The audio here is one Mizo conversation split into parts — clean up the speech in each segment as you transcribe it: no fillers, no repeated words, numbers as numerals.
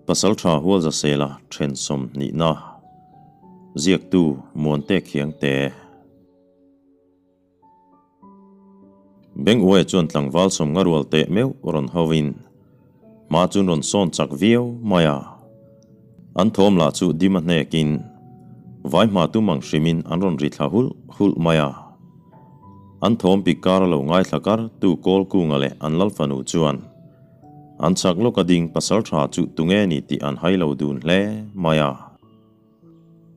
Pasalṭha Hualzasela ṭhen sawmhnihna ziaktu Muante Khiangte. Beng Uaia chuan tlangval sawmnga rual teh meuh rawn hovin hma chuan rawn sawn chak viau mai a. An thawm lah chu dim a hnekin vai hma tum ang hrimin an rawn ri thla hulh hulh mai a. An thawm pik kar a lo ngaithla kar tu kawl kunga leh an lalfanu chuan an chak lawka ding pasal tha chu tunge ni tih an hai lo dun hle mai a.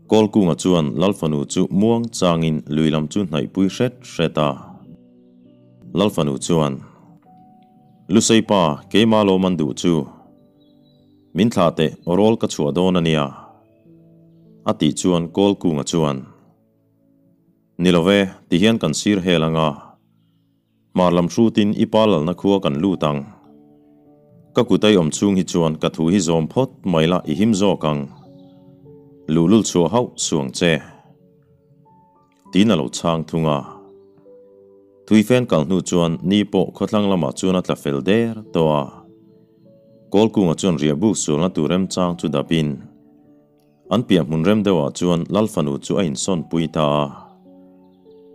Kawl kunga chuan lalfanu chu muang changin lui lam chu hnaihpui hret hret a. Lalfanu chuan, Lusei pa, keimah lo man duh chu. Min thlah teh, rawl ka chhuah dawn a nia. A tih chuan Kawl kunga chuan, Ni lo ve, tihian kan sir hel anga. Hmar lam hrutin i pa lalna khua kan lut ang. Ka kut ai awm chhung hi chuan ka thu hi zawm phawt mai la i him zawk ang. Luhlul chhuah hauh suang che. Tiin a lo chhang thung a. Thui fen kal hnu chuan ni pawh khawthlang lamah chuan a tla fel der tawh a. Kawlkunga chuan riah buk sualna tur remchang chu dapin an piah hmun rem deuhah chuan Lalfanu chu a insawnpui ta a.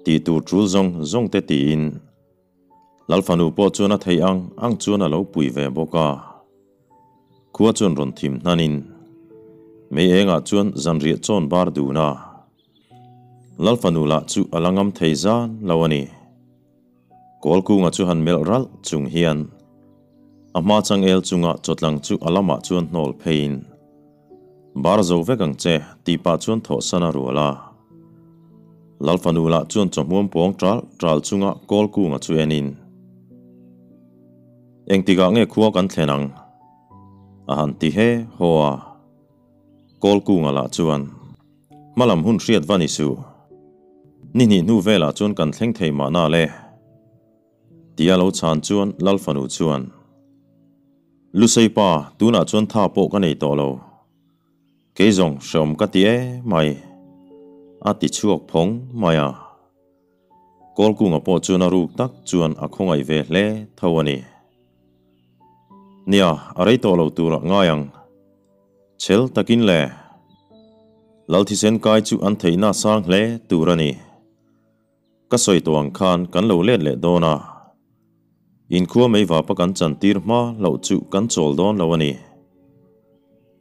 Tih tur tul zawng zawng te tiin Lalfanu pawh chuan a theih ang ang chuan a lo pui ve bawk a. Khua chuan rawn thim hnanin mei engah chuan zanriah chawn bar dun a. Lalfanu lah chu a la ngam thei zan lo a ni. Kawlkunga chu han melh ralh chung hian a hma changel chunga chawtlang chu a lamah chuan hnawl pheiin, Bar zo vek ang che, tih pah chuan thawhsan a rual a. Lalfanu lah chuan chawhmuam pawng ṭal ṭal chunga Kawlkunga chu enin, Engtikah nge khua kan thlen ang? a han ti he haw a. Kawlkunga lah chuan, Hmalam hun hriat va ni suh. Ni hnih hnu velah chuan kan thleng thei mahna le. Tia lo chhan chuan Lalfanu chuan, Lusei pa, tunah chuan tha pawh ka nei tawh lo. Kei zawng hreawm ka ti e mai. A ti chhuak phawng mai a. Kawlkunga pawh chuan a ruk tak chuan a khawngaih ve hle tho a ni. Nia, a rei tawh lo turah ngai ang. Chhel takin le. Lal thisen kai chu an theihna sang hle tur a ni. Ka sawi tawh ang khan kan lo let leh dawn a. Inkhua mei vapa kan chantir hma loh chu kan chawl dawn lo a ni.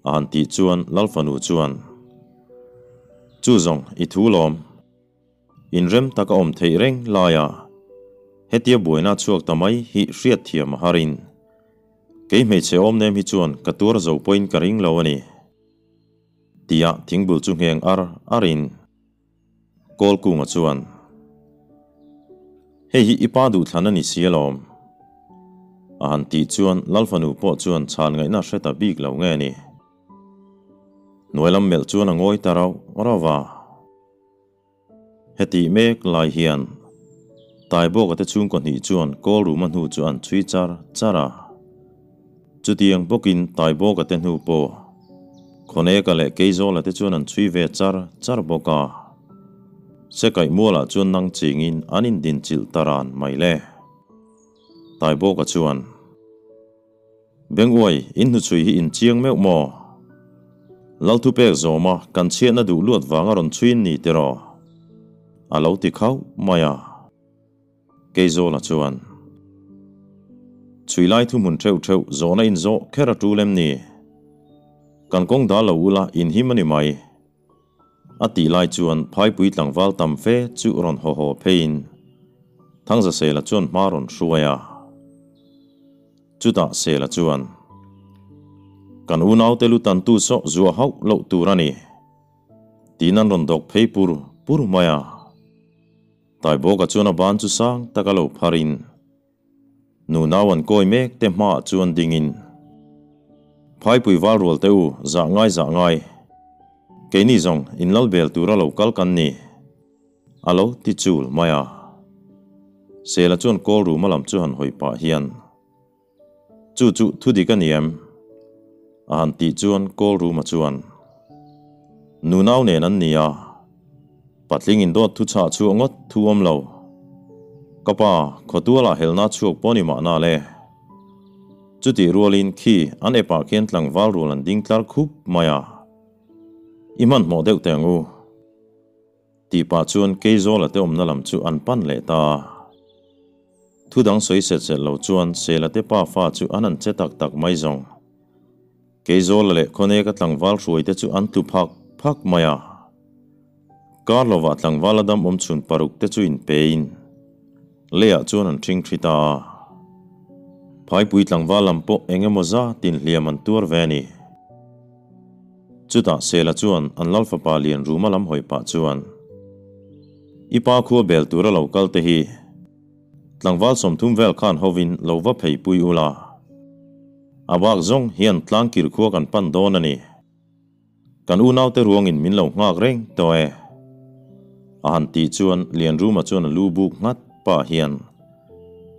A han tih chuan Lal fanu chuan, Chu zawng i thu lawm. Inrem tak a awm theih reng laia hetia buaina chhuak ta mai hi hriat thiam a harin kei hmeichhe awm nem hi chuan ka tuar zo pawhin ka ring lo a ni tia thingbul chu ngheng ar arin Kawlkunga chuan Hei hi i pa duhthlan a ni si alawm a han tih chuan Lalfanu pawh chuan chhan ngaihna hre ta bik lo nge ni. Hnuai lam melh chuan a ngawi ta rauh rauh a. Hetih mek lai hian Taibawka te chhungkaw hnih chuan kawl ruma hnu chu an chhui char char a. Chutiang bawkin Taibawka te hnu pawh Khawneka leh Keizawla te chuan an chhui ve char char bawk a. Sekaih mualah chuan nang chingin an indinchilh ta ran mai le. Taibawka chuan. Benguai, in hnuchhui hi in chiang meuh maw? Lalthu pek zawma kan chhiatna duh luat vanga rawn chhuin ni tiraw? A lo ti khauh mai a. Keizawla chuan, Chhui lai thuhmun theuh theuh zawhna in zawh kher a tul em ni? Kan kawng dal lo ula in him a ni mai. A tih lai chuan phaipui tlangval tam fe chu rawn haw haw pheiin Thangzasela chuan hma rawn hruai a. Chutah Sela chuan, Kan unaute lu tantu saw zuah hauh loh tur a ni, tiin an rawn dawk phei pur pur mai a. Taibawka chuan a ban chu sang taka lo pharin Nunau an kawi mek te hmaah chuan dingin, Phaipui val rual te u, zah ngai zah ngai. Keini zawng in lal bel tura lo kal kan ni, a lo ti chul mai a. Sela chuan kawl ruma lam chu han hawi pah hian, Chu chu thu dik a ni em? A han tih chuan kawl ruma chuan, Nunau nen an ni a. Patling in dawt thu chhah chhuah ngawt thu awm lo. Ka pa, khawtualah helna chhuak pawh ni mahna le. Chutih rualin khi an epah khian tlangval rual an ding tlar khup mai a, I hmanhmawh deuh teh ang u. Tih pah chuan Keizawla te awmna lam chu an pan leh ta a. Thu dang sawi set set lo chuan Sela te pa fa chu an han che tak tak mai zawng. Keizawla leh Khawneka tlangval hruai te chu an tlu phak phak mai a. Kar lovah tlangval a dam awm chhun paruk te chu inpein leiah chuan an ṭhing ṭhi ta a. Phaipui tlangval lam pawh eng emaw zatin hliam an tuar ve a ni. Chutah Sela chuan an lal fapa lian ruma lam hawi pah chuan, I pa khua bel tura lo kal te hi tlangval 30 vel khan hovin lo va phei pui ula, a bak zawng hian tlangkir khua kan pan dawn a ni. Kan unaute ruangin min lo nghak reng tawh e. A han tih chuan Lianruma chuan a lu buk nghat pah hian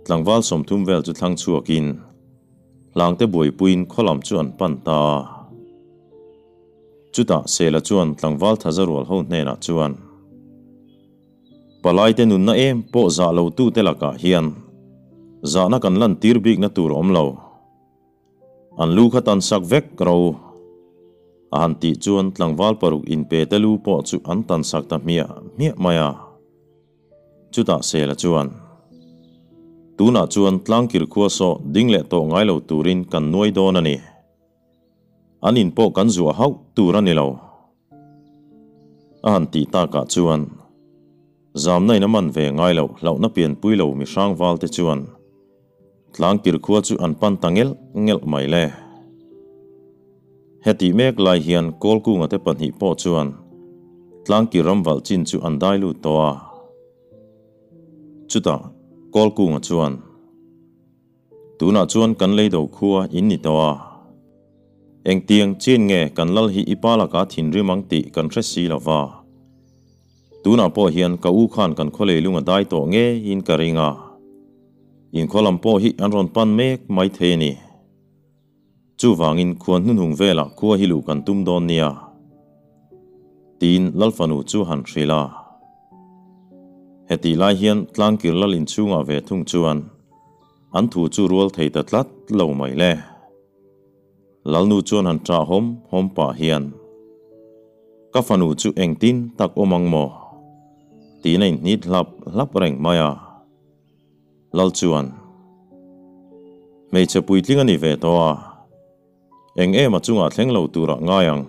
tlangval 30 vel chu thlang chhuakin hlangte buaipuiin khawlam chu an pan ta a. Chutah Sela chuan tlangval thaza rual ho hnenah chuan, Palaite nunna em pawh zah lo tute lakah hian zahna kan lantir bikna tur a awm lo. An lu kha tan sak vek ro. A han tih chuan tlangval paruk inpe te lu pawh chu an tan sak ta hmiah hmiah mai a. Chutah Sela chuan, Tunah chuan tlangkir khua saw ding leh tawh ngai lo turin kan nuai dawn a ni. An in pawh kan zuah hauh tur a ni lo. A han tih takah chuan, Zamna in a man ve ngai loh hlauhna pianpui lo mi hrangval te chuan tlangkir khua chu an pan ta ngelh ngelh mai le. Hetih mek lai hian Kawlkunga te pahnih pawh chuan tlangkir ram valh chin chu an dai lut tawh a. Chutah Kawlkunga chuan, Tunah chuan kan leido khua in ni tawh a. Engtiang chin nge kan lal hi i pa lakah thinrim ang tih kan hre si lo va. Tunah pawh hian ka u khan kan khaw leilung a dai tawh ngeiin ka ring a. Inkhaw lam pawh hi an rawn pan mek mai thei a ni. Chuvangin khuan hnuhnung velah khua hi luh kan tum dawn nia. Tiin Lalfanu chu han hrilh a. Hetih lai hian tlangkir lal inchhungah ve thung chuan an thu chu rual thei ta tlat lo mai le. Lalnu chuan han ṭah hawm hawm pah hian, Ka fanu chu engtin tak awm ang maw? Tiin a inhnit hlap hlap reng mai a. Lal chuan, Hmeichhe puitling a ni ve tawh a, eng em a chungah thleng lo turah ngai ang.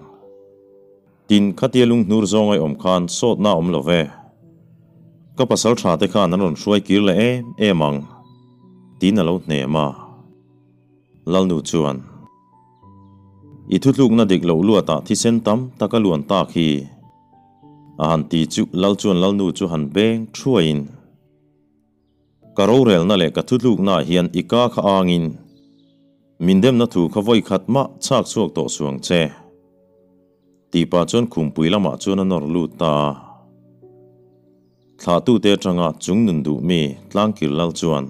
Tin, khatia lunghnur zawng ai awm khan sawtna a awm lo ve. Ka pasal tha te khan an rawn hruai kir leh em em ang, tiin a lo hnem a. Lalnu chuan, I thutlukna dik loh luatah thisen tam tak a luan tak hi, a han ti chu Lal chuan Lalnu chu han beng thuaiin, Ka rorelna leh ka thutluknaah hian i ka kha angin min demna thu kha vawi khat mah chhak chhuak tawh suang che. Tih pah chuan khumpui lamah chuan a nawr lut ta a. Thlahtute atanga chung nun duh mi tlangkir lal chuan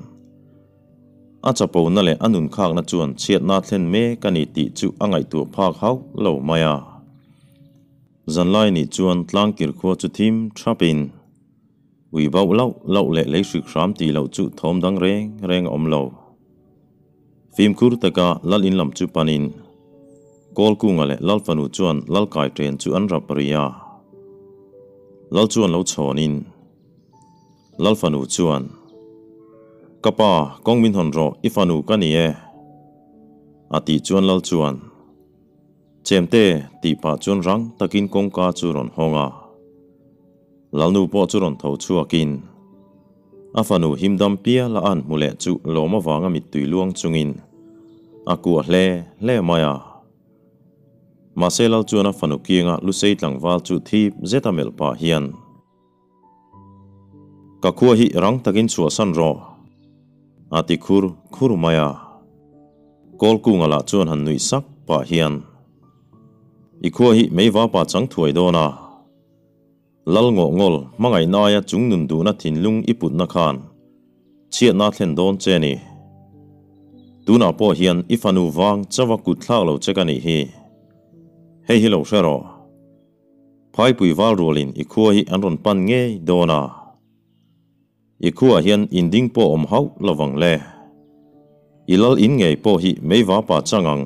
a chapona leh a nunkhakna chuan chhiatna thlen mek a ni tih chu a ngaihtuah phak hauh lo mai a. Zanlai nih chuan tlangkir khua chu thim thapin Ui bauh lauh lauh leh lei hrik hram tih loh chu thawm dang reng reng a awm lo. Fimkhur taka lal in lam chu panin Kawlkunga leh Lalfanu chuan Lalkai ṭen chu an rap ri a. Lal chuan lo chhawnin Lalfanu chuan, Ka pa, kawng min hawn rawh, i fanu ka ni e. A tih chuan Lal chuan, Chemte, tih pah chuan rang takin kawngka chu rawn hawng a. Lalnu pawh chu rawn tho chhuakin a fanu himdam pial a an hmu leh chu lawm avanga mittui luang chungin a kuah hle hle mai a. Mahse Lal chuan a fanu kianga Lusei tlangval chu thip zeta melh pah hian, Ka khua hi rang takin chhuahsan rawh, a ti khur khur mai a. Kawlkunga lah chuan han nuih sak pah hian, I khua hi meivapa chang thuai dawn a. Lal ngawh ngawl hmangaihnaia chung nun duhna thinlung i putna khan chhiatna thlen dawn che ni. Tunah pawh hian i fanu vang chauha kut thlak lo che ka nih hi. Hei hi lo hre rawh. Phaipui val rualin i khua hi an rawn pan ngei dawn a. I khuaah hian inding pawh awm hauh lovang le. I lal in ngei pawh hi meiva pa chang ang.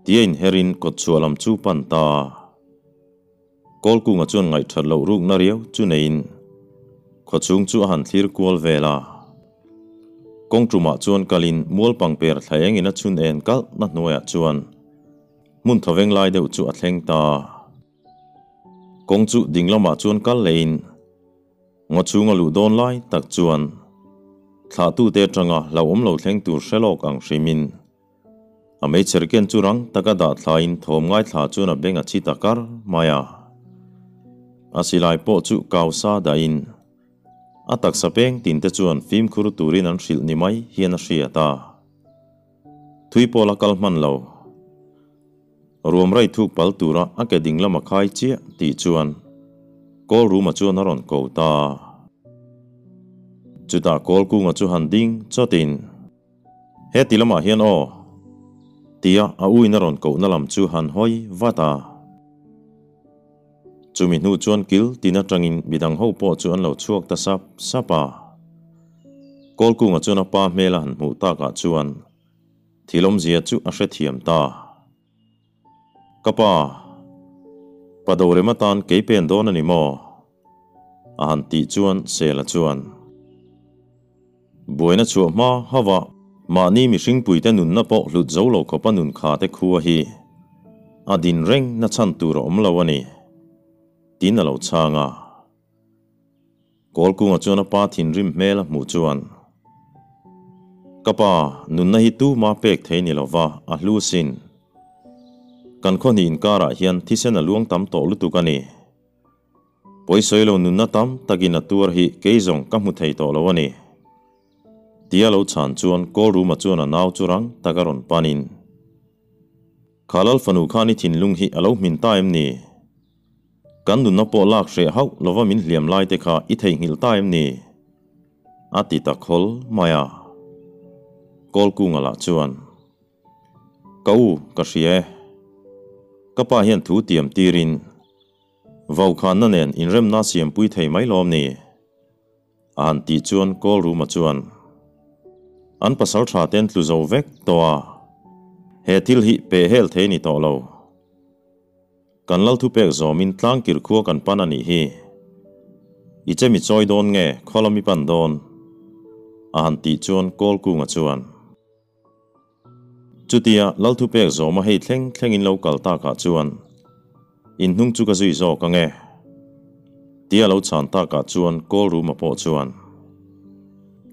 Tia inherin kawtchhuah lam chu pan ta. Kawlkunga chuan ngaihthat loh rukna riau chu neiin khawchhung chu a han thlir kual vel a. Kawng tumah chuan kalin mual pangper thla engin a chhun en kalhna hnuaiah chuan hmun thawveng lai deuh chu a thleng ta. Kawng chu ding lamah chuan kal lehin ngaw chhunga luh dawn lai tak chuan thlahtute atanga hlauhawm lo thleng tur hre lawk ang hrimin A meichher ken chu rang taka dah thlaiin thawm ngaithla chuan a beng a chhi ta kar mai a. A silai pawh chu kau sa dahin a taksa peng tin te chuan fimkhur turin an hrilh ni mai hian a hriat a. Thui pawla kal hman lo. Ruam rai thuk pal tura a ke ding lama khai chiah tih chuan kawl ruma chuan a rawn ko ta. Chutah kawl kunga chu han ding chawtin. He ti lamah hian aw! Tia a uin a rawn kohna lam chu han hawi vat a. Chumi hnu chuan kil tin atangin midang ho pawh chu an lo chhuak ta sap sap a. Kawlkunga chuan a pa hmel a han hmuh takah chuan thil awmzia chu a hrethiam ta. Ka pa, pa Dorem atan kei pen dawn a ni maw? A han tih chuan Sela chuan, Buaina chhuah hma hauh a, mahni mihringpuite nunna pawh hlut zo lo khawpa nun kha te khua hi a din reng na chhan tur a awm lo a ni, tiin a lo chhang a. Kawlkunga chuan a pa thinrim hmel a hmuh chuan, Ka pa, nunna hi tuma pek thei ni lova, a hlu sin. Kan khawhnih inkarah hian thisen a luang tam tawh lutuk a ni. Pawisawi lo nunna tam takin a tuar hi kei zawng ka hmu thei tawh lo a ni. Tia lo chhan chuan Kawlruma chuan a nau chu rang taka rawn panin, Kha lal fanu khan i thinlung hi a lo hmin ta em ni? Kan nunna pawh lak hreh hauh lova min hliam lai te kha i theihnghilh ta em ni? A ti ta khawl mai a. Kawlkunga lah chuan, Ka u, ka hria e. Ka pa hian thu tiam tirin Vaukhanna nen inremna siampui thei mai lawm ni? A han tih chuan Kawlruma chuan, An pasal tha ten tlu zo vek tawh a, he thil hi peh hel thei ni tawh lo. Kan lal thupek zawmin tlangkir khua kan pan a nih hi. I che mi chawi dawn nge khaw lam i pan dawn? A han tih chuan Kawlkunga chuan, Chutia lal thupek zawma hei thleng thlengin lo kal takah chuan in hnung chu ka zui zawk ang e. Tia lo chhan takah chuan Kawlruma pawh chuan,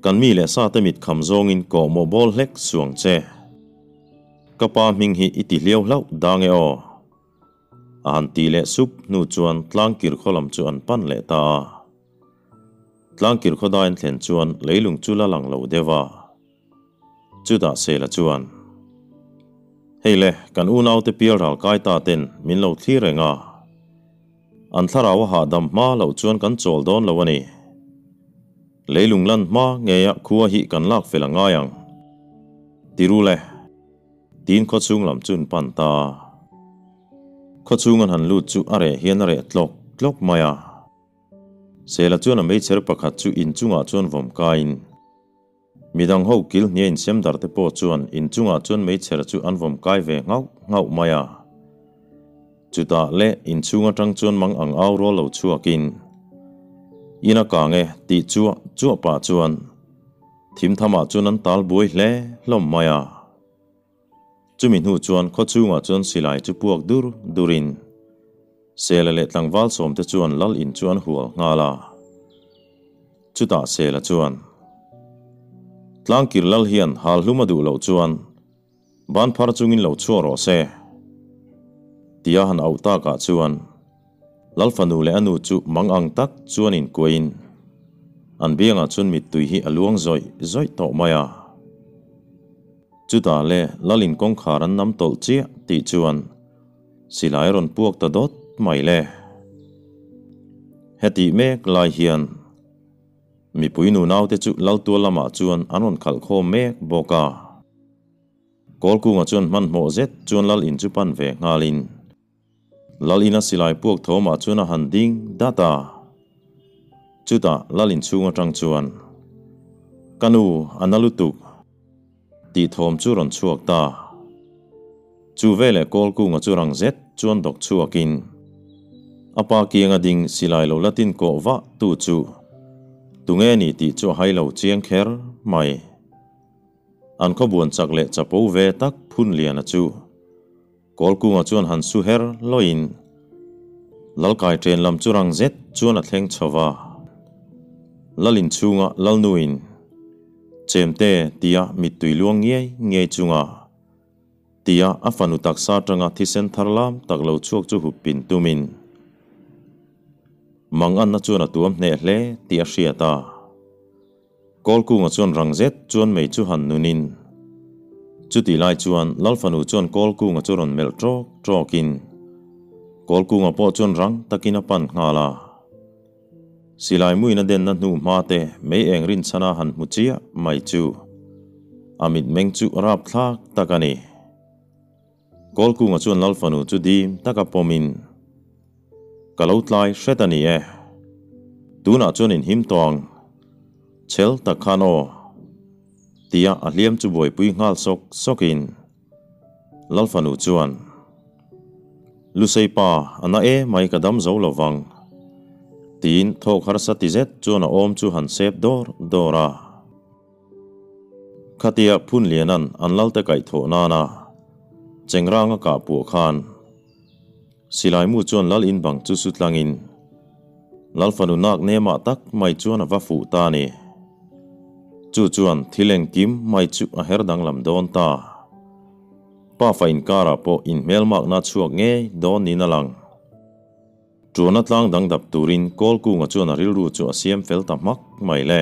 Kan mi leh sate mit kham zawngin kawhmawh bawl hlek suang che. Ka pa hming hi i ti hliau hlauh dang e aw. A han ti leh sup hnu chuan tlangkir khaw lam chu an pan leh ta a. Tlangkir khaw daiin thlen chuan leilung chu la lang lo deuh a. Chutah Sela chuan, Hei le, kan unaute pial ral kai ta ten min lo thlir reng a. An thlarau a hahdam hma loh chuan kan chawl dawn lo a ni. Leilung lan hma ngeia khua hi kan lak fel a ngai ang. Ti ru le. Tiin khawchhung lam chu an pan ta. Khawchhung an han lut chu a reh hian a reh tlawk tlawk mai a. Sela chuan a meichher pakhat chu inchungah chuan vawm kaiin Midang ho kil hniah insem dar te pawh chuan inchungah chuan meichher chu an vawm kai ve nghauh nghauh mai a. Chutah leh inchhung atang chuan mang ang au rual lo chhuakin, In a kang e tih chuah chuah pah chuan thim thamah chuan an tal buai hle hlawm mai a. Chumi hnu chuan khawchhungah chuan silai chu puak dur durin Sela leh tlangval sawmte chuan lal in chu an hual nghal a. Chutah Sela chuan, Tlangkir lal hian hal hlum a duh loh chuan ban phar chungin lo chhuak rawh se, tia han auh takah chuan Lal fanu leh a nu chu mang ang tak chuan inkuahin an biangah chuan mittui hi a luang zawih zawih tawh mai a. Chutah le Lal in kawngkhar an nam tawlh chiah tih chuan Silai a rawn puak ta dawt mai le. Hetih mek lai hian mipui nunaute chu Laltual lamah chuan an rawn khalh khawm mek bawk a. Kawlkunga chuan hmanhmawh zet chuan Lal in chu pan ve nghalin Lal ina silai puak thawmah chuan a han ding dat a. Chutah Lal inchhung atang chuan, Ka nu, a na lutuk. Tih thawm chu rawn chhuak ta. Chu veleh Kawlkunga chu rang zet chuan dawk chhuakin a pa kianga ding silai lo la tin kawh vah tu chu tunge ni tih chu a hai lo chiang kher mai. An khawbuan chak leh chapo ve tak Phunliana chu Kawlkunga chuan han su her lawiin Lalkai ṭen lam chu rang zet chuan a thleng chho va. Lalin chhunga Lalnuin Chemte tia mittui luang ngiai ngiai chunga tia a fanu taksa aṭanga thisen thar lam tak lo chhuak chu hup pin tumin Manganna chuan a tuam hneh hle tih a hriat a. Kawlkunga chuan rang zet chuan mei chu han nunin chutih lai chuan Lalfanu chuan Kawlkunga chu rawn melh ṭawk ṭawkin Kawlkunga pawh chuan rang takin a pan nghal a. Silai muin a denna hnu hma te mei eng rinchhana han hmu chiah mai chu a mitmeng chu rapthlak tak a ni. Kawlkunga chuan Lalfanu chu dim taka pawmin, Ka lo tlai hret a ni e. Tunah chuan inhim tawh ang. Chhel tak khan aw. Tia a hliam chu buaipui nghal sawk sawkin Lalfanu chuan, Lusei pa, a na e mai ka dam zo lo vang. Tiin thawk harsa ti zet chuan a awm chu han sep dawr dawr a. Khatia Phunliana'n an lalte kaihthawh nana Chengrang a kah puah khan Silaimu chuan Lal in bang chu su tlangin Lal fanu nak nemah tak mai chuan a va fuh ta a ni. Chu chuan thil engkim mai chu a her danglam dawn ta. Pafa inkarah pawh inhmelmakna a chhuak ngei dawn niin a lang. Ṭuana tlang dang dap turin Kawlkunga chuan a rilru chu a siam fel ta hmak mai le.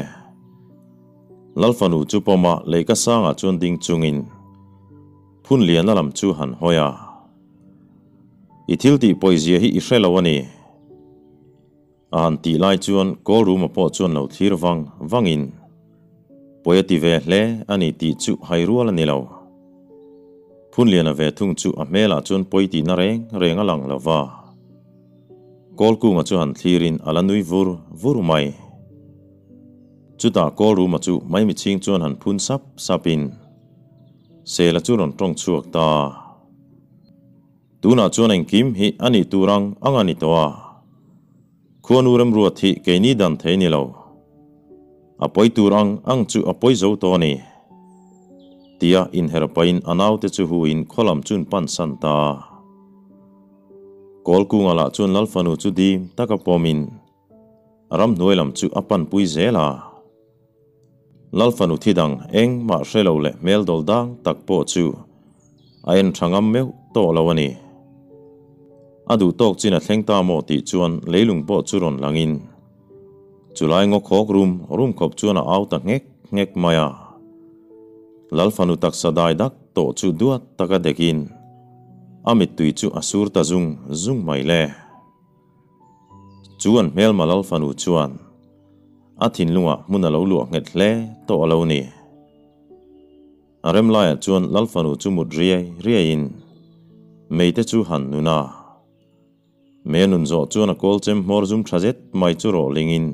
Lalfanu chu pawma leika sangah chuan ding chungin Phunliana lam chu han hawi a. I thil tih pawizia hi i hre lo a ni. A han tih lai chuan Kawlruma pawh chuan lo thlir vang vangin pawi a ti ve hle a ni tih chu hai rual a ni lo. Phunliana ve thung chu a hmelah chuan pawi tihna reng reng a lang lo va. Kawlkunga chu han thlirin a la nui vur vur mai. Chutah Kawlruma chu maimichhing chuan han phun sap sapin Sela chu rawn tawng chhuak ta. Tunah chuan engkim hi a nih tur ang ang a ni tawh a. Khuanu remruat hi keini dan thei ni lo. A pawi tur ang ang chu a pawi zo tawh a ni. Tia inher pahin a naute chu huin khawlam chun pan san ta. Kawlkunga lah chuan Lalfanu chu dim taka pawmin ramhnuai lam chu a panpui zel a. Lalfanu thi dang engmah hre lo leh hmel dawl dang tak pawh chu a en tha ngam meuh tawh lo a ni. A duh tawk chin a thleng ta maw tih chuan leilung pawh chu rawn langin chulai ngaw khawk rum rum khawp chuan a au ta nghek nghek mai a. Lalfanu taksa dai dak tawh chu duat taka dekin a mittui chu a sur ta zung zung mai le. Chu an hmelma Lalfanu chuan a thinlungah hmun a lo luah nghet hle tawh a lo ni. A rem laiah chuan Lalfanu chu mut riai riaiin meite chu han nun a. Mei a nun zawh chuan a kawl chem hmawr zum tha zet mai chu rawh lingin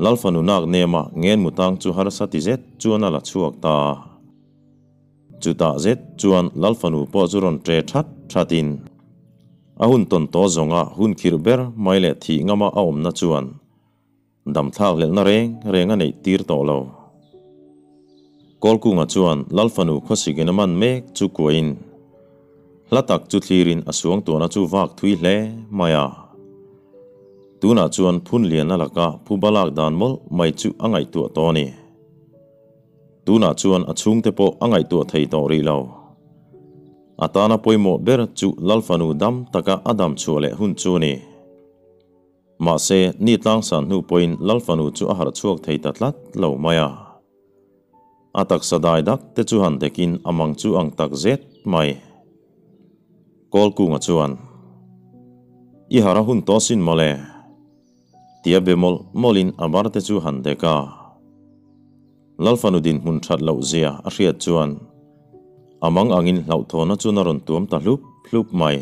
Lalfanu nak nema ngen mutang chu harsa ti zet chuan a la chhuak ta a. Chutah zet chuan Lalfanu pawh chu rawn ṭe ṭhat ṭhatin a hun tawn tawh zawnga hun khirh ber mai leh thih ngama a awmna chuan damthlak hlelhna reng reng a neih tir tawh lo. Kawlkunga chuan Lalfanu khawsikin a man mek chu kuahin hla tak chu thlirin a suangtuahna chu vak thui hle mai a. Tunah chuan Phunliana laka phuba lak dan mawlh mai chu a ngaihtuah tawh a ni. Tunah chuan a chhungte pawh a ngaihtuah thei tawh rih lo. A tana pawimawh ber chu Lalfanu dam taka a dam chhuah leh hun chu a ni. Mahse, ni tlangsan hnu pawhin Lalfanu chu a harh chhuak thei ta tlat lo mai a. A taksa dai dak te chu han dekin a mang chu ang tak zet mai. Kawlkunga chuan, I harh a hun tawh sin mawle. Tia be mawlh mawlhin a bar te chu han dek a. Lalfanu dinhmun that loh zia a hriat chuan a mang angin hlauhthawna chuan a rawn tuam ta hlup hlup mai.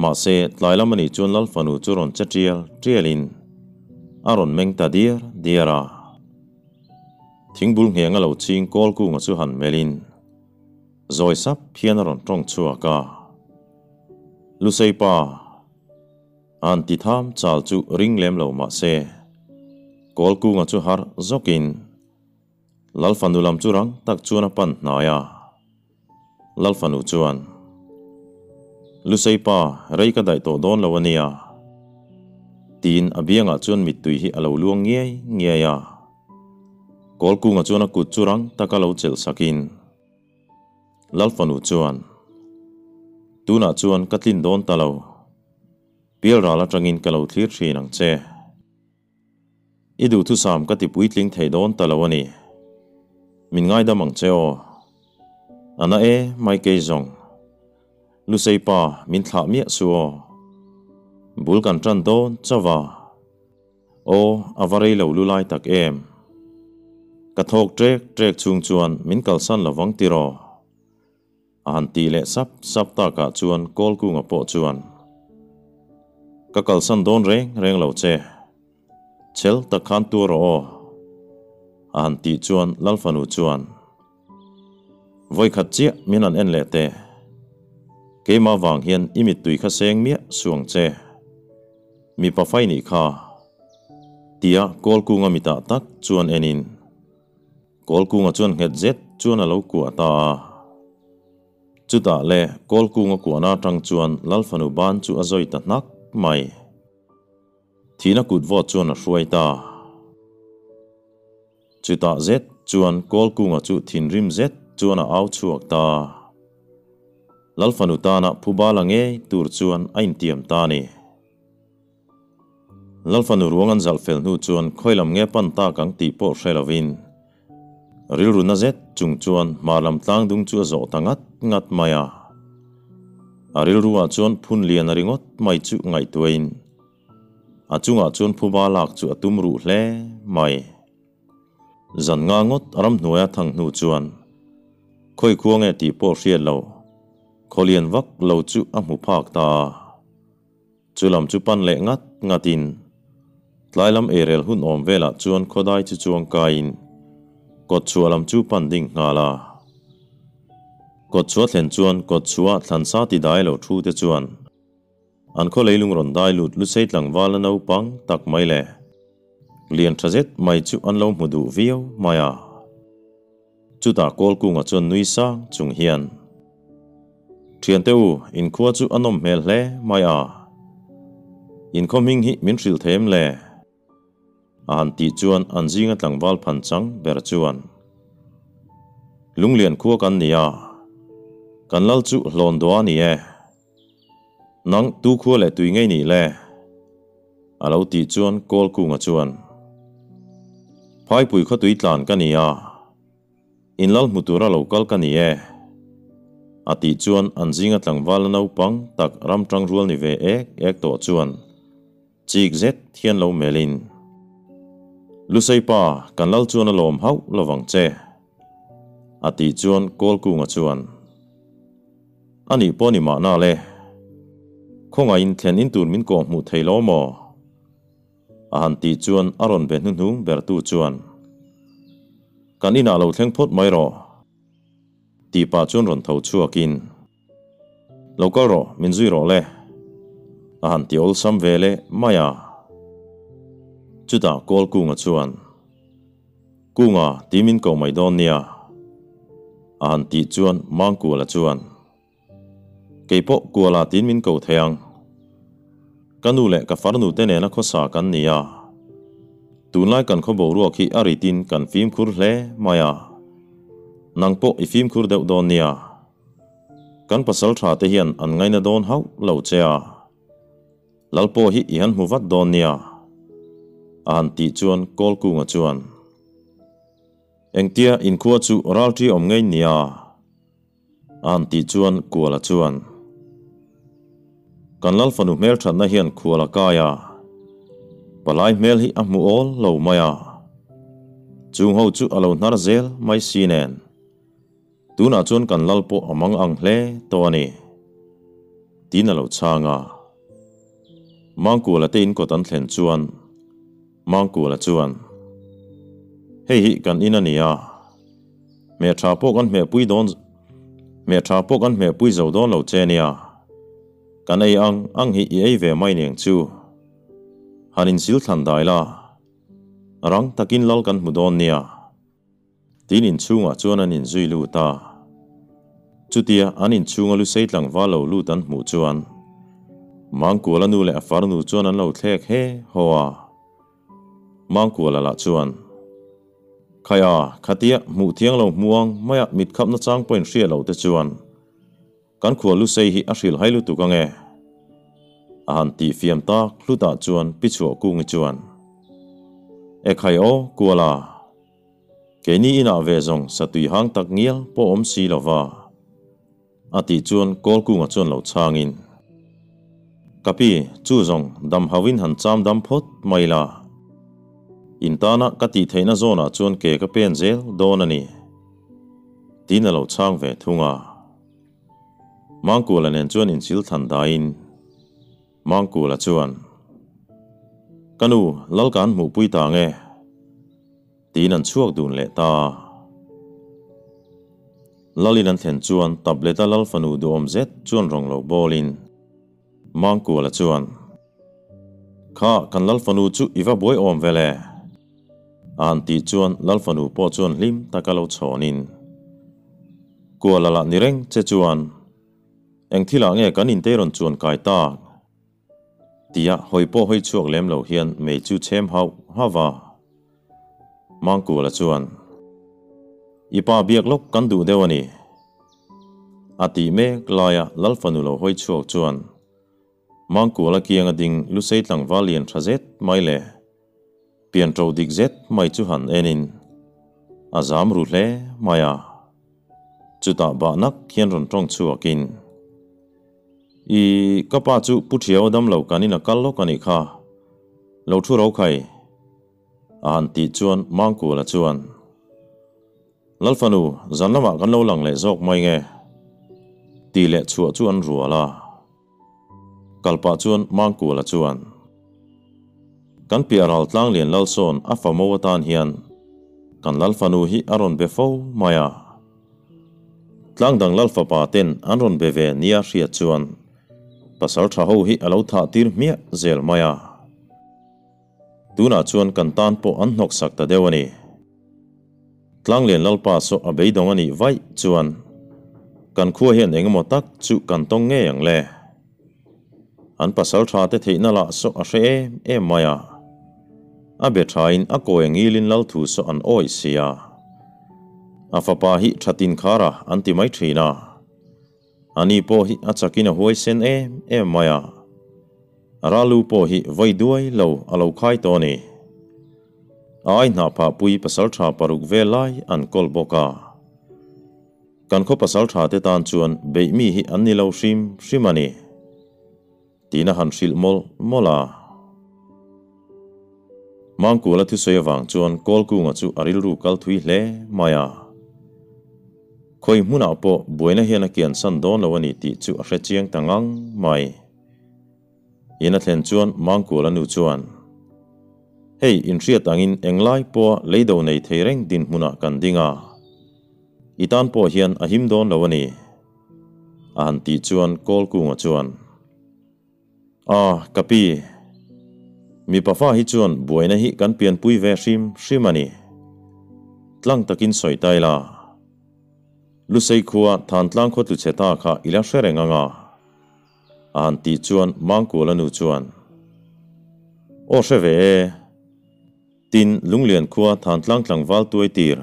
Mahse, tlai lam anih chuan Lalfanu chu rawn che tial tialin a rawn meng ta diar diar a. Thingbul nghenga lo ching Kawlkunga chu han melhin zawi sap hian a rawn tawng chhuak a. Lusei pa, an ti tham chal chu ring lem lo mah se, Kawlkunga chu harh zawkin Lalfanu lam chu rang tak chuan a pan hnai a. Lalfanu chuan, Lusei pa, rei ka daih tawh dawn lo a nia, tiin a biangah chuan mittui hi a lo luang ngiai ngiai a. Kawlkunga chuan a kut chu rang taka lo chelh sakin, Lalfanu chuan, Tunah chuan ka tlin dawn ta lo, pialral atangin ka lo thlir thin ang che. I duhthusam ka ti puitling thei dawn ta lo a ni. Min ngaidam ang che aw. A na e, mai kei zawng. Lusei pa, min thlah miah su aw. Bul kan tan dawn chauh a. Aw, a va rei lo lu lai tak em. Ka thawk trek trek chhung chuan min kalsan lo vang tiraw. A han tih leh sap sap takah chuan Kawlkunga pawh chuan, Ka kalsan dawn reng reng lo che. Chel tak khan tuar rawh aw. A han tih chuan Lalfanu chuan, Vawikhat chiah min han en leh teh. Keimah vang hian i mittui kha seng miah suang che. Mipa fai nih kha. Tia Kawlkunga mitah tak chuan enin. Kawlkunga chuan nghet zet chuan a lo kuah ta a. Chutah le Kawlkunga kuahna atang chuan Lalfanu ban chu a zawi ta hnak mai. Thihna kut vawt chuan a hruai ta. Chutah zet chuan Kawlkunga chu thinrim zet chuan a au chhuak ta. Lalfanu tana phuba la ngei tur chuan a intiam ta a ni. Lalfanu ruang an zalh fel hnu chuan khawi lam nge pan tak ang tih pawh hre lovin rilru na zet chung chuan hmar lam tlang dung chu a zawh ta ngat ngat mai a. A rilru ah chuan phun lian a ringawt mai chu ngaihtuahin a chungah chuan phuba lak chu a tum ruh hle mai. Zan nga ngawt ramhnuaia thang hnu chuan khawi khua nge tih pawh hriat lo khawlian vak lo chu a hmu phak ta a. Chu lam chu pan leh ngat ngatin tlai lam eirel hun awm velah chuan khawdai chu chuang kaiin kawtchhuah lam chu pan ding nghal a. Kawtchhuah thlen chuan kawtchhuah thlansa ti dai lo thu te chuan an khaw leilung rawn dai lut lusei tlangval a naupang tak mai leh lian tha zet mai chu an lo hmu duh viau mai a. Chutah Kawlkunga chuan nui sang chung hian, Thiante u, inkhua chu a nawm hmel hle mai a. Inkhaw hming hi min hrilh thei em le? A han tih chuan an zinga tlangval phan chang ber chuan, Lunglian khua kan ni a, kan lal chu hlawn dua a ni e. Nang tu khua leh tui ngei nih le? A lo tih chuan Kawlkunga chuan, Phaipui khawtui tlan ka ni a, in lal hmu tura lo kal ka ni e. A tih chuan an zinga tlangval a naupang tak ram tang rual ni ve ek ek tawh chuan chik zet hian lo melhin, Lusei pa, kan lal chuan a lawm hauh lovang che. A tih chuan Kawlkunga chuan, A nih pawh ni mahna le, khawngaihin thlen in tur min kawh hmuh thei lo maw? A han tih chuan a rawn be hnuhnung bertu chuan, Kan inah lo thleng phawt mai rawh, tih pah chuan rawn tho chhuakin, Lo kal rawh, min zui rawh le, a han ti awlsam ve leh mai a. Chutah Kawlkunga chuan, Kunga, ti min ko mai dawn nia, a han tih chuan Mangkuala chuan, Kei pawh Kuala tiin min ko thei ang. Ka nu leh ka farnu te nena khawsa kan ni a. Tunlai kan khaw boruak hi a ritin kan fimkhur hle mai a. Nang pawh i fimkhur deuh dawn nia. Kan pasal tha te hian an ngaina dawn hauh lo che a. Lal pawh hi i han hmu vat dawn nia. A han tih chuan Kawlkunga chuan, Engtia inkhua chu ralṭi awm ngei nia? A han tih chuan Kuala chuan, Kan Lal fanu hmelṭhatna hian khual a kai a, palai hmel hi a hmu awl lo mai a. Chung ho chu a lo hnar zel mai si nen. Tunah chuan kan lal pawh a mang ang hle tawh a ni. Tiin a lo chhang a. Mangkuala te in kawt an thlen chuan Mangkuala chuan, Hei hi kan in a ni a, hmeh tha pawh kan hmehpui dawn hmeh tha pawh kan hmehpui zo dawn lo che nia. Kan ei ang ang hi i ei ve mai neng chu. Han insil thlan dai la, rang takin lal kan hmu dawn nia. Tin inchhungah chuan an inzui lut a. Chutia an inchhunga lusei tlangval lo lut an hmuh chuan Mangkuala nu leh a farnu chuan an lo thlek he haw a. Mangkuala lah chuan, Khaia, khatia hmuh thiang lo hmuang maia mitkhapna chang pawhin hria lo te chuan kan khua lusei hi a hrilh hai lutuk ange. A han tih fiam tak hlutah chuan Pi Chhuahkungi chuan, E khai aw, Kuala. Keini inah ve zawng satui hang tak ngial pawh awm si lo va, a tih chuan Kawlkunga chuan lo chhangin, Ka pi, chu zawng dam hauhin han cham dam phawt mai la. In tana ka tih theihna zawnah chuan ke ka pen zel dawn a ni, tiin a lo chhang ve thung a. Mangkuala nen chuan inchil thlan daiin, Mangkula chuan, Ka nu, lal ka han hmuhpui ta ang e, tiin an chhuak dun leh ta. Lalin an thlen chuan tablet-a lal fanu duhawm zet chuan rawng lo bawlin Mangkula chuan, Kha, kan lal fanu chu i va buai awm vel e, a han tih chuan lal fanu pawh chuan hlim taka lo chhawnin, Kuala lah ni reng che chuan, Eng thilah nge kan inte rawn chuan kai tak? Tia hawi pawh hawi chhuak lem lo hian mei chu chhem hauh hauh a. Mangkuala chuan, I pa biak lawk kan duh deuh a ni. A tih mek laia Lal fanu lo hawi chhuak chuan Mangkuala kianga ding Lusei tlangval lian tha zet mai leh pian ṭo dik zet mai chu han enin a zam ru hle mai a. Chutah bah nak hian rawn tawng chhuakin, I ka pa chu Pu Thiau dam lo kanin a kal lawk a nih kha, lo thu ro khai, a han tih chuan Mangkuala chuan, Lalfanu, zan lamah kan lo lang leh zawk mai nge? Tih leh chhuah chu an rual a. Kal pah chuan Mangkuala chuan, Kan piah ral tlang lian Lalsawn a fa mo atan hian kan Lalfanu hi a rawn be fo mai a. Tlang dang Lalfapa ten an rawn be ve nia hriat chuan pasal tha ho hi a lo thah tir hmiah zel mai a. Tunah chuan kan tan pawh an hnawk sak ta deuh a ni. Tlanglian Lalpa saw a beidawng a nih vaih chuan kan khua hian engemaw tak chu kan tawng ngei ang le. An pasal tha te theihna lah saw a hre em em mai a. A be thain a kawi angilin lal thu saw an awih si a. A fapa hi tha tin khar a an ti mai thin a. Ani pawh hi a chakin a huaisen em em mai a. Ralu pawh hi vawi duai lo a lo khai tawh a ni. A ai hnah phah pui pasaltha paruk vel lai an kawl bawk a. Kan khaw pasaltha te tan chuan beih mi hi an ni lo hrim hrim a ni. Tiin a han hrilh mawlh mawlh a. Mangkuala thusawi avang chuan Kawlkunga chu a rilru kal thui hle mai a. Khawi hmunah pawh buaina hian a kiansan dawn lo a ni tih chu a hre chiang ta ngang mai. In a thlen chuan Mangkuala nu chuan, Hei, inhriat angin englai pawha leido nei thei reng dinhmunah kan ding a, i tan pawh hian a him dawn lo a ni, a han tih chuan Kawlkunga chuan, A, ka pi, mipa fa hi chuan buaina hi kan pianpui ve hrim hrim a ni. Tlang takin sawi ta ila. Lusei khua Thantlang khaw tlu chhe ta kha i la hre reng ang a. A han tih chuan Mangkuala nu chuan, Aw hre ve e, tin Lunglian khua Thantlang tlangval tuai tir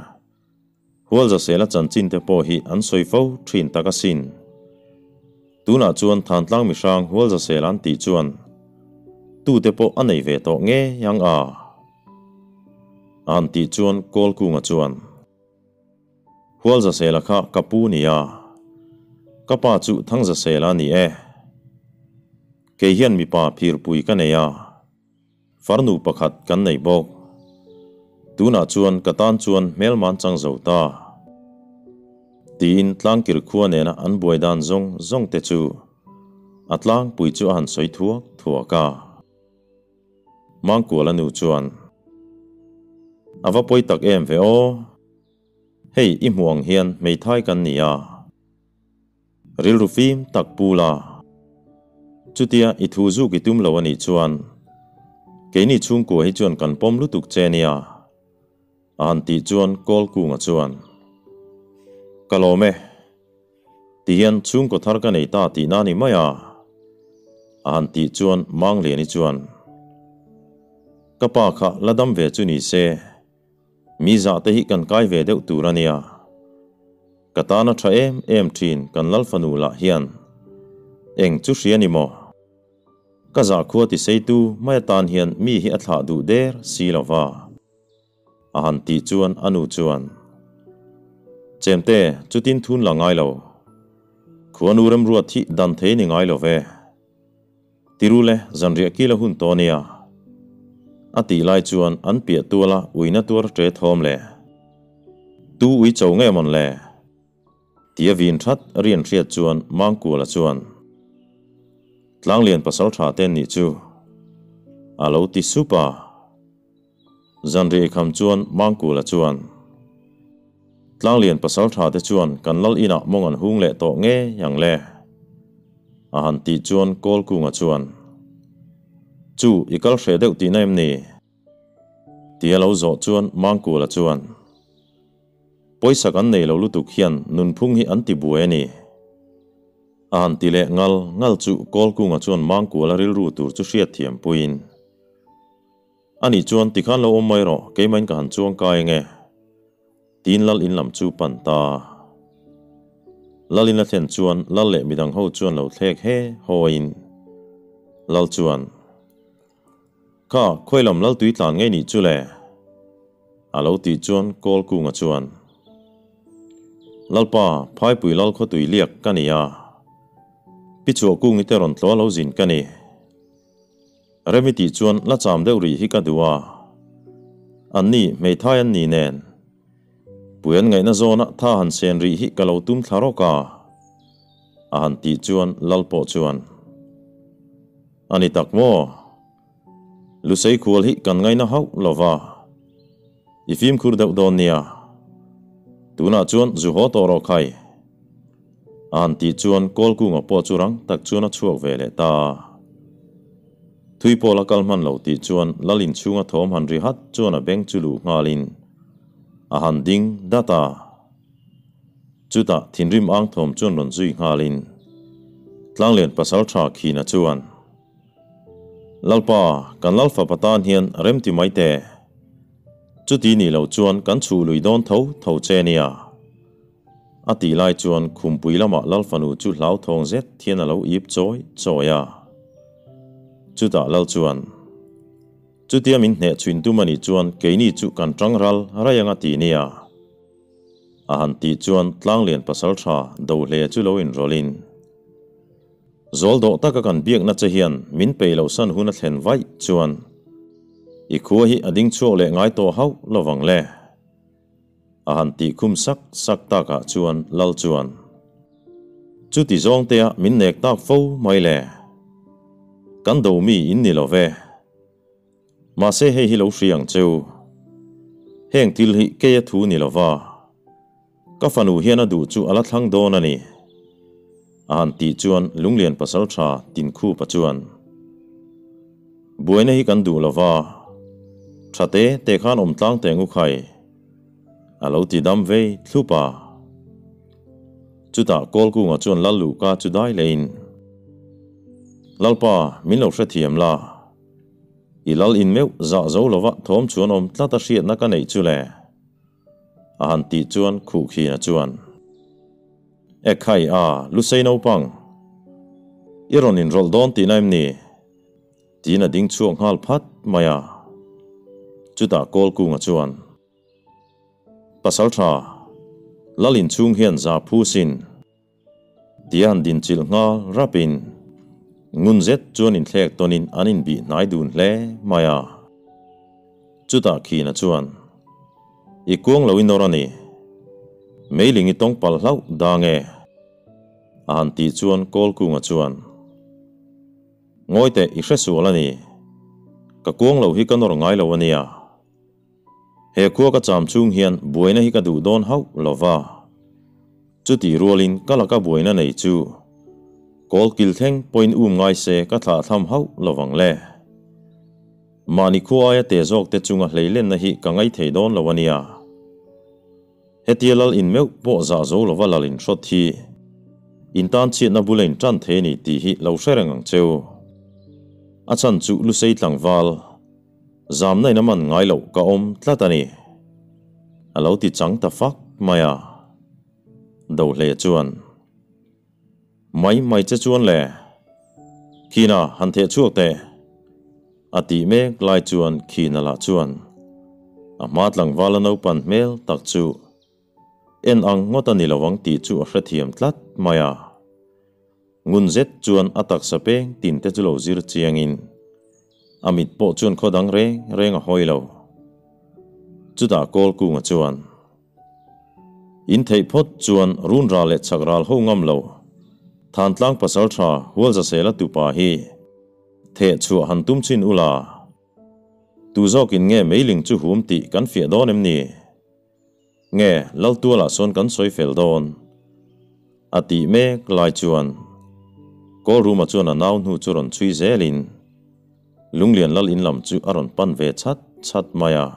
Hualzasela chanchin te pawh hi an sawi fo thin tak asin. Tunah chuan Thantlang mihrang Hualzasela an tih chuan tute pawh a nei ve tawh ngei ang a. A han tih chuan Kawlkunga chuan, Hualzasela kha ka pu nia, ka pa chu Thangzasela a ni e. Kei hian mipa phirpui ka nei a, farnu pakhat kan nei bawk. Tunah chuan ka tan chuan hmelman chang zo ta. Tiin tlangkir khua nena an buai dan zawng zawng te chu a tlangpui chu a han sawi thuak thuak a. Mangkuala nu chuan. A va pawi tak em ve aw. Hei i hmuh ang hian hmeithai kan ni a. Rilru fim tak pu la. Chutia i thu zuk i tum lo a nih chuan keini chhungkua hi chuan kan pawm lutuk che nia. A han tih chuan Kawlkunga chuan, Ka lawm e. Tihian chhungkaw thar ka nei ta tihna a ni mai a. A han tih chuan Mangliani chuan, Ka pa kha la dam ve chu ni se, mi zah te hi kan kai ve deuh tur a nia. Ka tana tha em em thin kan Lalfanu lah hian eng chu hria ni maw? Ka zahkhua tiseitu mai atan hian mi hi a thlah duh der si lo va. A han tih chuan a nu chuan, Chemte, chutin thun la ngai lo. Khuanu remruat hi dan thei ni ngai lo ve. Tirule zanriah kil a hun tawh nia. A tih lai chuan an piah tuala uina tuar ṭe thawm le. Tu ui cho nge mawn le? Tia vin that rian hriat chuan Mangkuala chuan, Tlanglian pasal tha te nih chu a lo ti sup a. Zanriah kham chuan Mangkuala chuan, Tlanglian pasal tha te chuan kan lal inah mawng an hung leh tawh ngei ang le? A han tih chuan Kawlkunga chuan, Chu i kal hreh deuh tihna em ni? Tia lo zawh chuan Mangkuala chuan, Pawisa kan nei lo lutuk hian nunphung hi an ti buai a ni. A han ti leh ngal ngal chu Kawlkunga chuan Mangkuala rilru tur chu hriat thiam puiin, A nih chuan tikhan lo awm mai rawh, keimahin ka han chuang kai ange. Tiin Lal in lam chu pan ta. Lal in a thlen chuan Lal leh midang ho chuan lo thlek he hawiin Lal chuan, Kha, khawi lam lal tui tlan ngei nih chu le? A lo tih chuan Kawlkunga chuan, Lalpa, Phaipui lal khaw tui liak ka ni a, Pi Chhuahkungi te rawn tlaw lo zin ka ni. Remi tih chuan la cham deuh rih hi ka duh a, anni hmeithai an ni nen pui an ngaihna zawna tha han sen rih hi ka lo tum thla rawk a, a han tih chuan lal pawh chuan, A ni tak maw? Lusei khual hi kan ngaina hauh lo va, i fimkhur deuh dawn nia. Tunah chuan zu haw tawh rawh khai. A han tih chuan Kawlkunga pawh chu rang tak chuan a chhuak ve leh ta a. Thui pawh la kal hman lo tih chuan Lal inchhunga thawm han ri hat chuan a beng chu luh nghalin a han ding dat a. Chutah thinrim ang thawm chuan rawn zui nghalin Tlanglian Pasaltha Khina chuan, Lalpa, kan Lalfapa tan hian rem ti mai teh. Chuti nih loh chuan kan chhuh lui dawn tho tho che nia. A tih lai chuan khumpui lamah Lalfanu chu hlauthawng zet hian a lo ip chawi chawi a. Chutah Lal chuan, Chutia min hneh chhuin tum a nih chuan keini chu kan tang ral raih anga ti nia. A han tih chuan Tlanglian Pasaltha Dohle chu lo inrawlhin, Zawl dawh taka kan biakna che hian min peih loh san hun a thlen vaih chuan i khua hi a ding chhuak leh ngai tawh hauh lovang le. A han tih khum sak sak takah chuan Lal chuan, Chuti zawngtea min nek tak fo mai le. Kan do mi in ni lo ve. Mahse hei hi lo hria ang cheu. Heng thil hi kei a thu ni lo va. Ka fanu hian a duh chu a la thlang dawn a ni. A han tih chuan Lunglian Pasaltha Tinkhupa chuan, Buaina hi kan duh lo va, tha te te khan awm tlang teh ngu khai, a lo ti dam vei thlup a. Chutah Kawlkunga chuan Lal Luhka chu dai lehin, Lalpa, min lo hrethiam la. I lal in meuh zah zo lova thawm chuan awm tlat a hriatna ka neih chu le. A han tih chuan Khuhkhina chuan, E khai a, Lusei naupang, i rawn inrawlh dawn tihna em ni? Tiin a ding chhuak nghal phat mai a. Chutah Kawlkunga chuan, Pasaltha, Lal inchhung hian za phu sin. Tia han dinchilh nghal rapin ngun zet chuan inthlek tawnin an inbih hnai dun hle mai a. Chutah Khina chuan, I kuang lo i nawr a ni. Meiling i tawng palh hlauh dang e. A han tih chuan Kawlkunga chuan, Ngawi teh i hre sual a ni. Ka kuang lo hi ka nawr ngai lo a nia. He khua ka cham chung hian buaina hi ka duh dawn hauh lo va. Chutih rualin ka laka buaina nei chu kawl kil thleng pawhin um ngai se ka thlah tham hauh lo vang le. Mahni khua aia te zawk te chunga hleilenna hi ka ngaithei dawn lo a nia. Hetia lal in meuh pawh zah zo lova lal in hrawt hi in tan chhiatna bula in tan thei a ni tih hi lo hre reng ang cheu. A chhan chu Lusei tlangval zamna in a man ngai loh ka awm tlat a ni. A lo ti chang ta fak mai a. Dohle chuan. Mai mai che chuan le. Khina han theh chhuak teh. A tih mek lai chuan Khina lah chuan a hma tlangvala naupan hmel tak chu en ang ngawt a ni lo ang tih chu a hrethiam tlat mai a. Ngun zet chuan a taksa peng tin te chu lo zir chiangin a mit pawh chuan khaw dang reng reng a hawi lo. Chutah Kawlkunga chuan. In theih phawt chuan run ral leh chak ral ho ngam lo. Thantlang pasal tha Hualzasela tupa hi theh chhuah han tum chin ula. Tu zawkin nge meiling chu hum tih kan fiah dawn em ni? Nge Laltualah sawn kan sawi fel dawn? A tih mek lai chuan Kawlruma chuan a nau hnu chu rawn chhui zelin Lunglian Lal in lam chu a rawn pan ve chhat chhat mai a.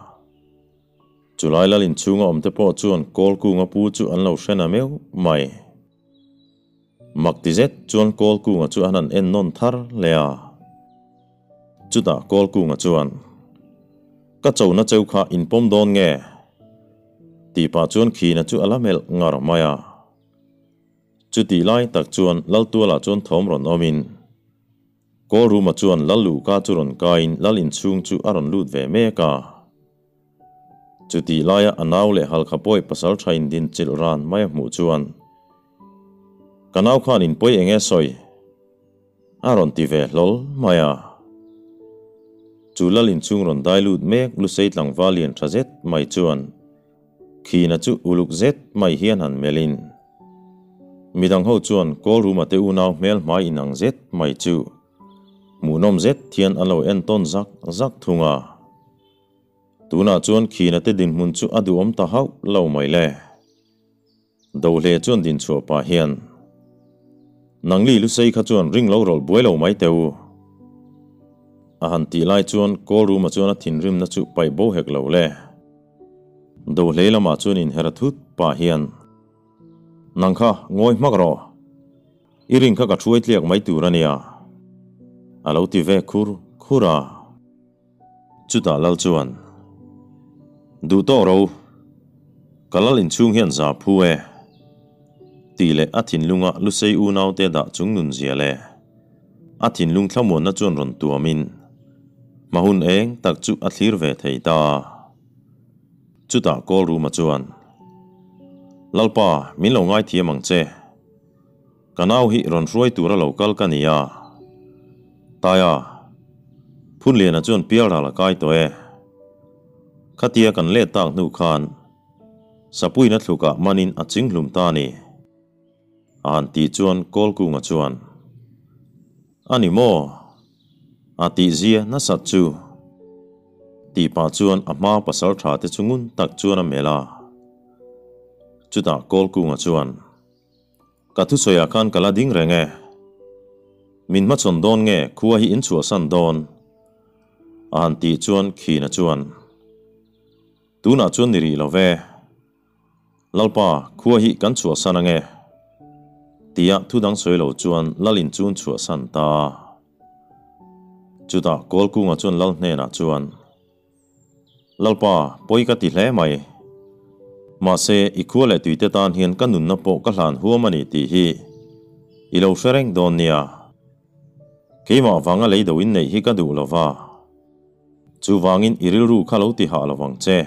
Chulai lal inchhunga awmte pawh chuan Kawlkunga pu chu an lo hre na meuh mai. Mak ti zet chuan Kawlkunga chu an han en nawn thar leh a. Chutah Kawlkunga chuan, Ka chona cheu kha in pawm dawn nge? tih pah chuan Khina chu a la melh ngar mai a. Chutih lai tak chuan Laltualah chuan thawm rawn awmin, Kawlruma chuan Lal luhka chu rawn kaiin Lal inchhung chu a rawn lut ve mek a. Chutih laia a nau leh halkha pawi pasal tha in din chilh ran mai a hmuh chuan, Ka nau khan in pawi eng nge sawi? a rawn ti ve hlawl mai a. Chu lal inchhung rawn dai lut mek Lusei tlangval lian tha zet mai chuan Khina chu uluk zet mai hian han melhin, midang ho chuan Kawlruma te unau hmel hmai inang zet mai chu hmuhnawm zet hian an lo entawn zak zak thung a. Tunah chuan Khina te dinhmun chu a duhawm ta hauh lo mai le. Dohle chuan dinchhuah pah hian, Nangli Lusei kha chuan ring lo rawlh buai lo mai teh u. A han tih lai chuan Kawlruma chuan a thinrimna chu paih bo hek lo le. Dohle lamah chuan inher a thut pah hian, Nang kha ngawi hmak rawh. I ring kha ka thuai tliak mai tur a nia. A lo ti ve khur khur a. Chutah lal chuan, Duh tawk ro, ka lal inchhung hian za phu e, tih leh a thinlunga Lusei unaute dah chung nun zia leh a thinlung thlamuanna chuan rawn tuamin hma hun eng tak chu a thlir ve thei ta. Chutah Kawlruma chuan, Lalpa, min lo ngaithiam ang che. Ka nau hi rawn hruai tura lo kal ka ni a. Taia, Phunliana chuan pialral a kai tawh e. Khatia kan let tak hnu khan Sapuina thlukah manin a chinghlum ta a ni. A han tih chuan Kawlkunga chuan, A ni maw? A tihzia nasat chu. Tih pah chuan a hma pasal tha te chu ngun tak chuan a melh a. Chutah Kawlkunga chuan. Ka thusawiah khan ka la ding reng e. Min hmachhawn dawn nge khua hi in chhuahsan dawn? A han tih chuan Khina chuan, Tunah chuan ni rih lo ve. Lalpa, khua hi kan chhuahsan ange. Tia thudang sawi lo chuan Lalin chun chhuahsan ta. Chutah Kawlkunga chuan Lal hnenah chuan, Lalpa, pawi ka ti hle mai. Mahse, i khua leh tuite tan hian ka nunna pawh ka hlan huam a ni tih hi i lo hre reng dawn nia. Keimah vanga lei do inneih hi ka duh lo va. Chuvangin i rilru kha lo ti hah lo vang che.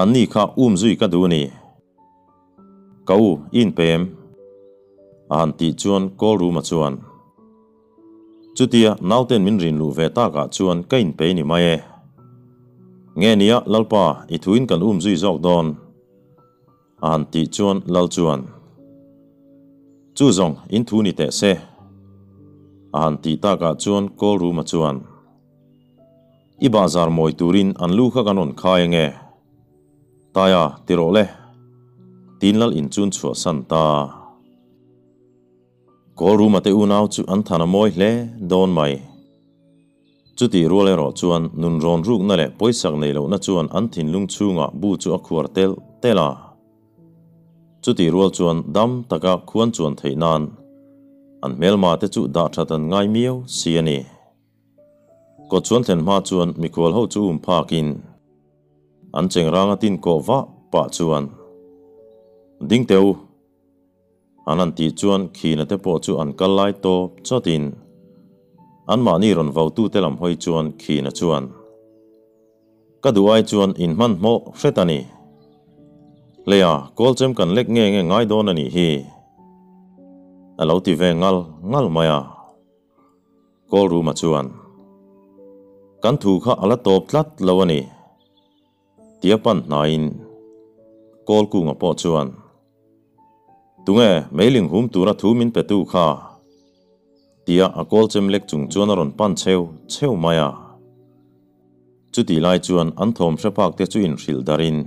Anni kha um zui ka duh a ni. Ka u, i inpem? A han tih chuan Kawlruma chuan. Chutia nauten min rin luh ve takah chuan ka inpei ni mai e. Nge nia Lalpa i thuin kan um zui zawk dawn? A han tih chuan Lal chuan, Chu zawng in thu ni teh se. A han tih takah chuan Kawlruma chuan. I bahzar mawi turin an lu kha kan rawn khai ange. Taia, ti rawh le. Tiin lal in chun chhuahsan ta. Kawlruma te unau chu an than a mawi hle dawn mai. Chutih rual erawh chuan nun rawn rukna leh pawisak nei lohna chuan an thinlung chhungah bu chu a khuar telh telh a. Chutih rual chuan dam taka khuan chuan theih nan an hmelma te chu dah that an ngai miau si a ni. Kawt chuan thlen hma chuan mikhual ho chu um phakin an chengranga tin kawh vah pah chuan ding teh u. An han tih chuan khina te pawh chu an kal lai tawp chawtin anmahni rawn vautute lam hawi chuan khina chuan Ka duh ai chuan in hmanhmawh hret a ni. Leia kawlchem kan lek nge nge ngai dawn a nih hi a lo ti ve ngal ngal mai a. Kawlruma chuan Kan thu kha a la tawp tlat lo a ni. Tia pan hnaiin Kawlkunga pawh chuan, Tunge meiling hum tura thu min petu kha? Tia a kawlchem lek chung chuan a rawn pan cheu cheu mai a. Chutih lai chuan an thawm hre phak te chu inhrilh darin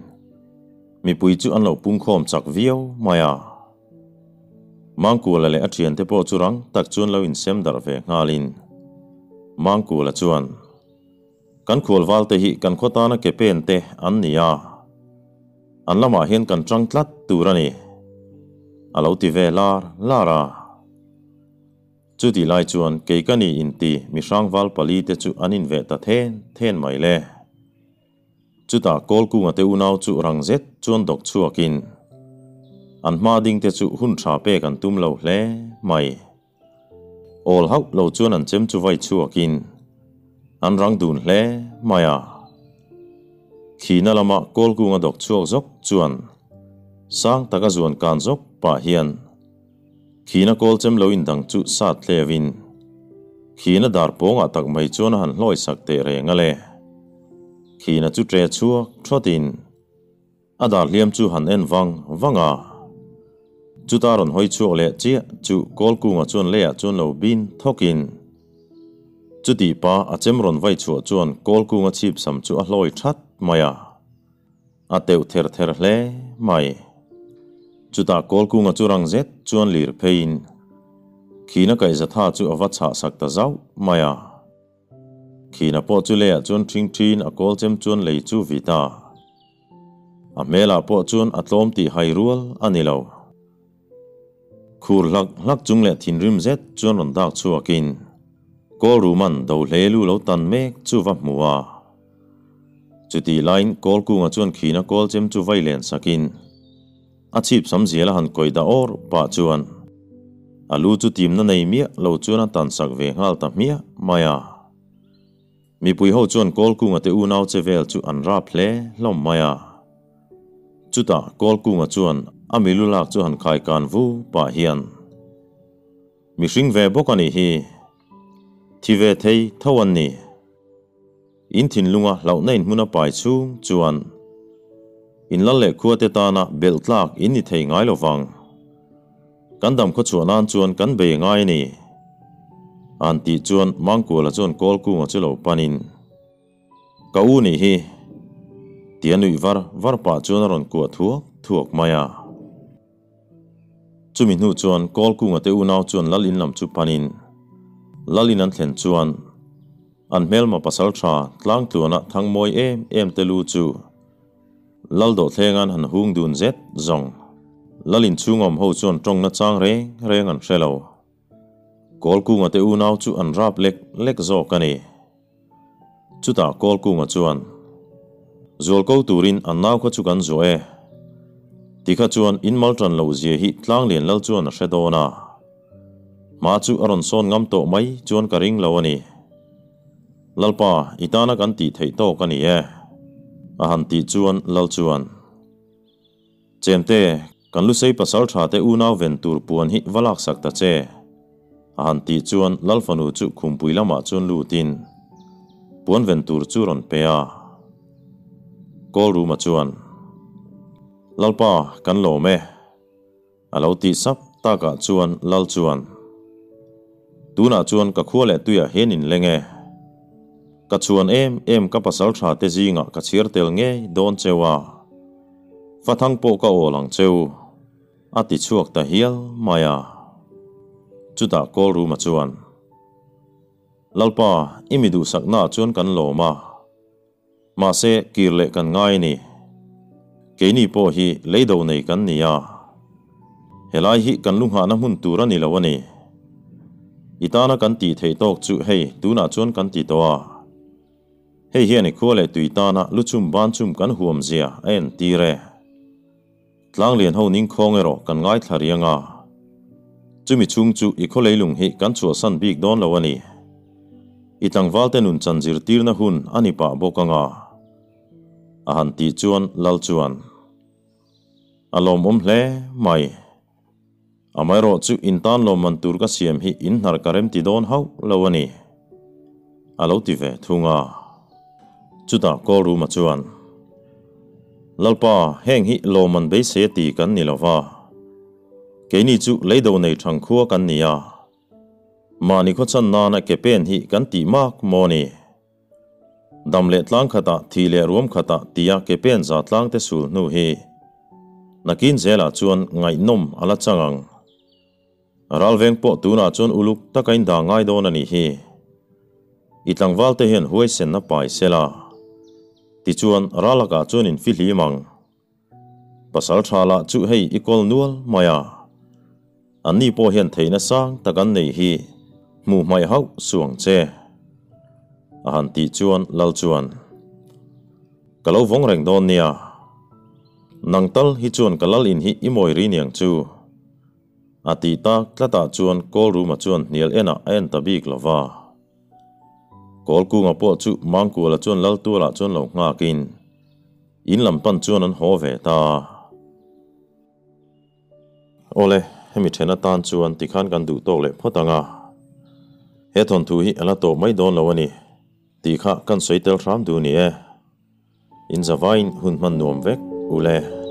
mipui chu an lo pungkhawm chak viau mai a. Mangkuala leh a thiante pawh chu rang tak chuan lo insem darh ve nghalin Mangkuala chuan, Kan khualval te hi kan khaw tana ke pen te an ni a, an lamah hian kan tang tlat tur a ni, a lo ti ve lar lar a. Chutih lai chuan kei ka ni inti mihrangval pali te chu an inveh ta then then mai le. Chutah Kawlkunga te unau chu rang zet chuan dawk chhuakin an hma ding te chu hun tha pek an tum lo hle mai. Awl hauh lo chuan an chem chu vai chhuakin an rang dun hle mai a. Khina lama Kawlkunga dawk chhuak zawk chuan sang taka zuan kan zawk pah hian khina kawl chem lo indang chu sat tlevin khina dar pawngah tak mai chuan a han hlawi sak teh reng a le. Khina chu tre chhuak thawtin A dar hliam chu han en vang vang a, chuta rawn hawi chhuak leh chiah chu Kawlkunga chuan leiah chuan lo bin thawkin chutih pa a chem rawn vai chhuah chuan Kawlkunga chhip sam chu a hlawi that mai a, a teuh ther ther hle mai. Chutah Kawlkunga chu rang zet chuan lir pheiin khina kaihzatha chu a va chhah sak ta zauh mai a. Khina pawh chu leiah chuan ṭhing ṭhin a kawl chem chuan lei chu vit a. A hmelah pawh chuan a tlawm tih hai rual a ni lo. Khur hlak hlak chung leh thinrim zet chuan rawn dak chhuakin kawl ruman do hle lu lo tan mek chu va hmu a. Chutih laiin kawl kunga chuan khina kawl chem chu vai len sakin a chhip sam zial a han kawih dah awr pah chuan a lu chu timna nei miah lo chuan a tan sak ve nghal ta hmiah mai a. Mipui ho chuan Kawlkunga te unau che vel chu an rap hle hlawm mai a. Chutah Kawlkunga chuan a milu lak chu han khai kan vu pah hian, Mihring ve bawk a nih hi, thi ve thei tho an ni. In thinlunga hlauhna in hmun a pai chhung chuan in lal leh khua te tana belh tlak in ni thei ngai lo vang. Kan dam khawchhuah nan chuan kan bei ngai a ni. An tih chuan Mangkuala chuan Kawlkunga chu lo panin, Ka u nih hi, tia nuih var var pah chuan a rawn kuah thuak thuak mai a. Chumi hnu chuan Kawlkunga te unau chuan Lal in lam chu panin, Lal in an thlen chuan an hmelma pasal tha tlangtluana thangmawi em em te lu chu Lal dawhthleng an han hung dun zet zawng. Lal inchhung awm ho chuan tawng na chang reng reng an hre lo. Kawlkunga te unau chu an rap lek lek zawk a ni. Chutah Kawlkunga chuan, Zual ko turin an nau kha chu kan zuah e. Tikha chuan in mal tan loh zia hi Tlanglian Lal chuan a hre dawn a. Hma chu a rawn sawn ngam tawh mai chuan ka ring lo a ni. Lalpa, i tana kan tih theih tawk a ni e, a han tih chuan Lal chuan, Chemte, kan Lusei pasal tha te unau ven tur puan hi va laksak ta che, a han tih chuan Lal fanu chu khumpui lamah chuan lutin puan ven tur chu rawn pe a. Kawlruma chuan, Lalpa, kan lawm e. A lo tih sap takah chuan Lal chuan, Tunah chuan ka khua leh tuiah hian in leng e. Ka chhuan em em ka pasaltha te zingah ka chhiar tel ngei dawn cheu a, fathang pawh ka awl ang cheu, a ti chhuak ta hial mai a. Chutah Kawlruma chuan, Lalpa, i mi duhsaknaah chuan kan lawm a. Mahse, kir leh kan ngai a ni. Keini pawh hi leido nei kan ni a. Helai hi kan lu nghahna hmun tur a ni lo a ni. I tana kan tih theih tawk chu hei tunah chuan kan ti tawh a. Hei hian i khua leh tui tana lu chum ban chum kan huam zia a entir e. Tlanglian ho ningkhawng erawh kan ngaithla riang a. Chumi chhung chu i khaw leilung hi kan chhuahsan bik dawn lo a ni. I tlangvalte nun chan zirtirna hun a ni pah bawk ang a. A han tih chuan Lal chuan, A lawmawm hle mai. Amaherawh chu in tan lawmman tur ka siam hi in hnar ka remti dawn hauh lo a ni, a lo ti ve thung a. Chutah Kawlruma chuan, Lalpa, heng hi lawmman beisei a ti kan ni lo va, keini chu leido nei thang khua kan ni a, mahni khawchan nana ke pen hi kan tih mak maw ni? Dam leh tlang khatah, thih leh ruam khatah tia ke pen za tlang te sul hnu hi nakin zelah chuan ngaihnawm a la chang ang. Ralveng pawh tunah chuan uluk taka in dah ngai dawn a nih hi. I tlangval te hian huaisenna pai sela, tichuan ralakah chuan in fihlim ang. Pasal tha lah chu hei i kawl nual mai a, anni pawh hian theihna sang tak an nei hi hmuh hmaih hauh suang che. A han tih chuan Lal chuan, Ka lo vawng reng dawn nia, nang tal hi chuan ka lal in hi i mawi ri niang chu. A tih tak tlatah chuan Kawlruma chuan hnial enah a en ta bik lo va. Kawlkunga pawh chu Mangkuala chuan Lal tualah chuan lo nghakin in lam pan chuan an haw ve ta. Awle, hemi then atan chuan tikhan kan duh tawk leh phawt ang a. He thawnthu hi a la tawp mai dawn lo a ni tih kha kan sawi tel hram duh ni e. In zavaiin hun hman nuam vek ule.